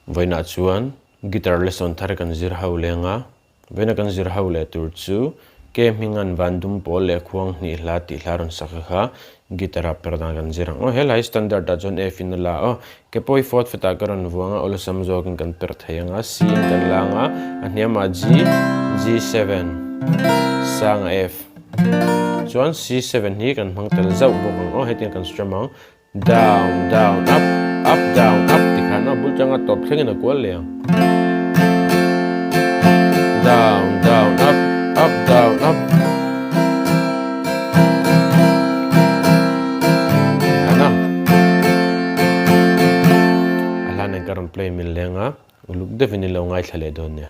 Vawiinah chuan guitar lesson thar kan zir ho leng a, vawiina kan zir ho leh tur chu Ke hminga'n van dum pawl leh khuang hnih hla tih hla rawn sak a kha guitar ah per dan kan zir ang. Aw helai standard ah chuan F in a la aw. Ke pawh hi fourth fret ah ka rawn vuang a, awlsam zawkin kan per thei ang a, C in kan la ang a, a hniamah G, G7, sang a F. Chuan C7 hi kan hmang tel zauh bawk ang aw, hetiang kan strum ang. Down, down, up, up, down, up ti khan a bul tanga tawp thlengin a kual leh ang. Down, down, up, up, down, up. Khan a. A hlan in ka rawn play mil leng a, uluk deuhin i lo ngaithla leh dawn nia.